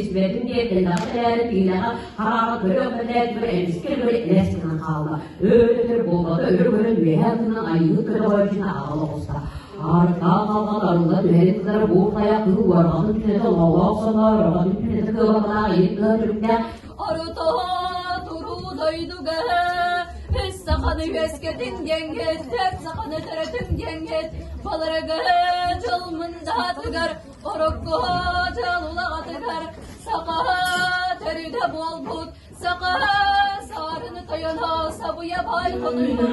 Испэтин диэн эрээри тиинэҕэ хараҕа көрө мэлээтигэр эмискэ били элэс гынан хаалла. Өр-өтөр буолбата өрө көрөн үөһээ тыынан айыыһыт көтөҕөөччүнү аҕала оҕуста. Аарыктаах халҕан арылла түһэрин кытары буур хайа кыыл уорҕатын түнэтэ оҥоолоох сонноор ороҕотун түнэтэ кыабалаах иһит кыһа түрүктээх Орто туруу дойдуга үс саханы үөскэтин диэҥҥит, төрт саханы төрөтүҥ диэҥҥит, баларга дьыл мындаатыгар Орокко дьыл улаҕатыгар саха төрүтэ буолбут саха саарыны тойоно сабыйа бай хотуйбут.